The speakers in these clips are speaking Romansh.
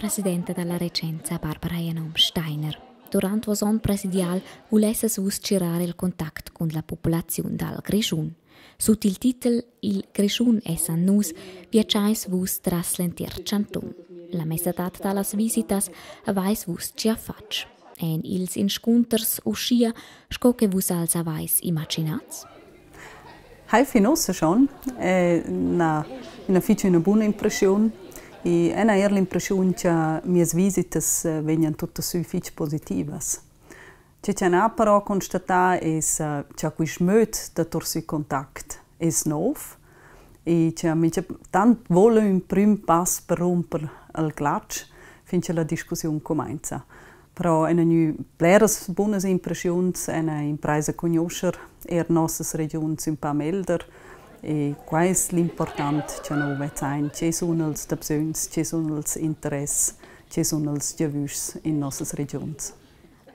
presidenta da la regenza Barbara Janom Steiner. Durant vos onn presidial vulessas vus tgirar il contact cun la populaziun dal Grischun. Sut il titel Il Grischun essan nus viagiais vus tras l'entir chantun. La mesadad da las visitas avais vus gia fatg. Èn ils inscunters uschia sco che vus als avais imaginats? Hai fin ussa schon ina, ina fitg ina buna impressiun. E ena er l'impressiun che mias visitas vegnan tuttas sü fitg positivas. Che cha n'ha però constatà es cha quist möd da tour sü contact es nouv e cha mincha tant voula ün prüm pass per rumper il glatsch fin cha la discussiun cumainza. Però ena gnü bleras bunas impreschiuns, ena impraisa cugnuoscher eir nossas regiuns ün pa meglder e quai es l'important cha no vezzain che sun els dabsögns, che sun els interess, che sun els giavüschs in nossas regiuns.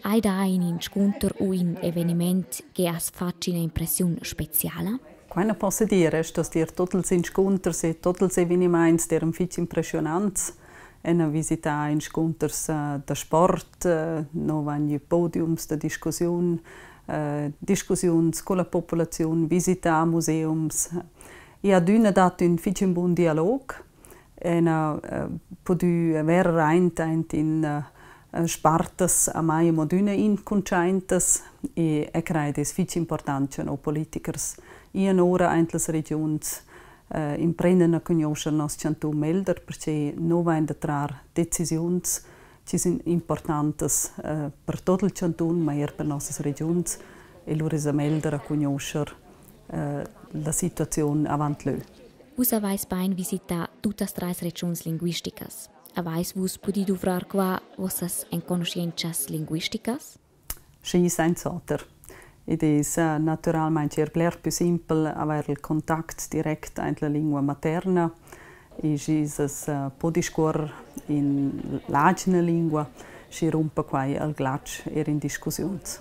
Hai dà in inscunter u in eveniment che has fatg ina impressiun speciala? Quai na possa dir, sto dir tot ils inscunters e tot ils evenimaints d'eran fich impressionants. Ena visità inscunters da sport, no van gnü podiums da discussiun, discussiuns culla populaziun, visità museums. I adüna dat ün fich ün bun dialog. Ena pudü verer aint aint in spartas a mai amo adüna incuntschaintas e e crai es fich important cha no politikers ian ora aint las regiuns imprendan a cugnuoscher nos chantun meglder perche no vain da trar decisiuns chi sun importantas per tot il chantun, ma eir per nossas regiuns e lura esa meglder a cugnuoscher la situaziun avant lö. Vus avais bain visità tuttas trais regiuns linguisticas. Avais vus pudì duvrar qua vossas enconuschientschas linguisticas? Schi, senz'oter. Id es natüralmaing eir bler pü simpel avair il contact direct aint la lingua materna e schi s'as po discuorrer in l'atgna lingua, schi rumpa quai al glatsch eir in discussiuns.